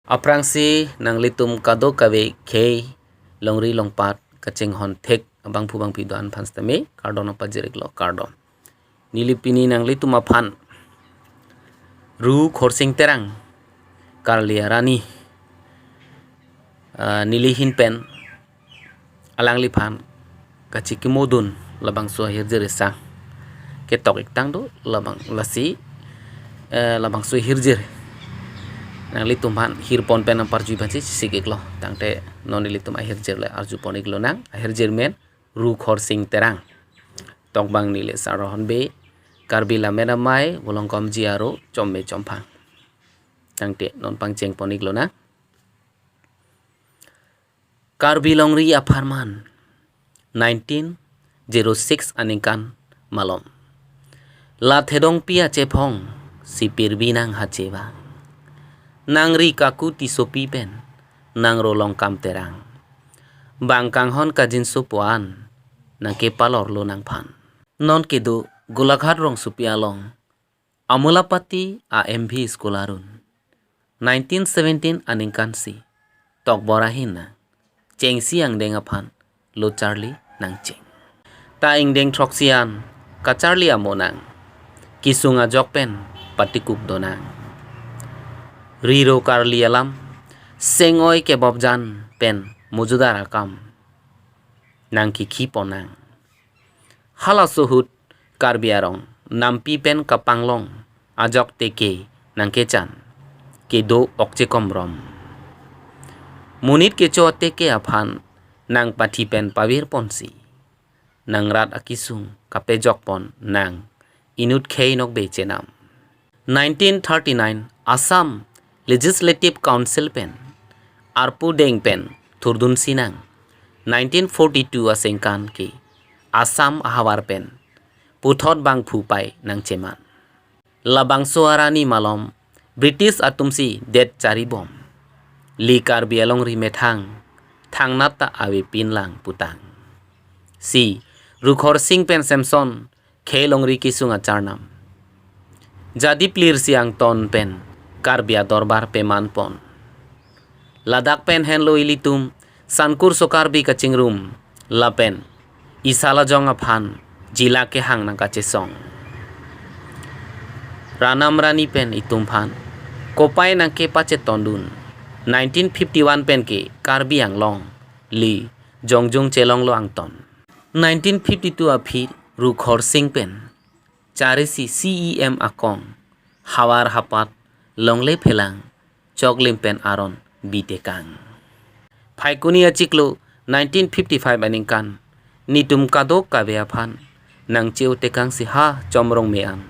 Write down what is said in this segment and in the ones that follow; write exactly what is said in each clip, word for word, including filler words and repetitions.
Aphrangsi nanglitum kadokave khei longri longpat kachinghon thek abangphu bangphi do-an aphan sitame kardom nangpajir-iklo, kardom. Neli pini nanglitum aphan Ru Khorsing Terang, Karli arani, ah, neli ahin pen alangliphan kachikimodun labangso ahirjir isang ketok-iktang do, labang lasi, eh, labangso ahirjir nanglitum aphan hirpon pen nangparjui aphansi chesik-iklo. Tangte non nelitum ahirjir le arjupon-iklonang. Ahirjir men Ru Khorsing Terang. Tokbang neli Sar Rohon Bey, Karbi Lammet Amei, Volongkom G R O, Chomme Chomphang. Tangte non pangchengpon-iklonang. Karbi longri apharman nineteen zero six aningkan malom. La thedongpi achephong si pirbi nang hachevang. Nangri kaku Tissopi pen nang Rolongkam Terang. Bang kanghon kajinso pu-an nangkepalorlo nangphan. Non kedo Golaghat rongsopi along Amulapati a M V school arun. Nineteen seventeen aningkan si tokbor ahin nang chengsi angdeng aphan lo charli nangcheng. Ta ingdeng throksi an kacharli amo nang, kesung ajok pen patikup do nang. Riro karli alam, seng-oi kebobjan pen mojudar akam nangkekhipon nang. Halaso ahut Karbi arong nampi pen kapanglong ajok teke nangkechan kedo okchekomrom. Monit kecho teke aphan nangpathi pen pavirponsi nang rat akesung kapejokpon nang inut khei nokbe chenam. Nineteen thirty-nine Assam Legislative Council pen arpu deng pen thurdunsi nang. Nineteen forty-two asengkan ke Assam ahavar pen puthot bangphu pai nangcheman. Labangso arani malom British atumsi det charibom. Li Karbi alongri methang thangnat ta avepinlang putang. Si Ru Khorsing pen Samson khei longri kesung acharnam. Jadi plirsi angton pen Karbi adorbar pemanpon. Ladak pen henlo ilitum Sankurso Karbi kachingrum lapen Esa Lajong aphan jila kehang nangkachesong. Ranam rani pen itumphan kopai nangkepachetondun. Nineteen fifty-one pen ke Karbi Anglong li jongjung chelonglo angton. Nineteen fifty-two aphi Ru Khorsing pen charisi C E M akong, havar hapat, longle phelang, choklim pen aron bitekang. Phaikuni achiklo nineteen fifty-five aningkan, netum kadokave aphan nangche-otekangsi ha chomrong me-an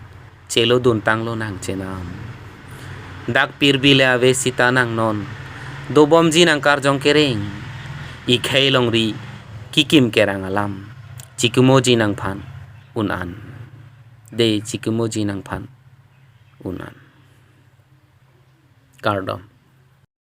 chelodun tanglo nangchenam. Dak pirbi le ave sita nang non dobomji nang karjong kereng, ikhei longri kikim kerang alam chikimoji nangphan un-an. Dei chikimoji nangphan un-an. Kardom.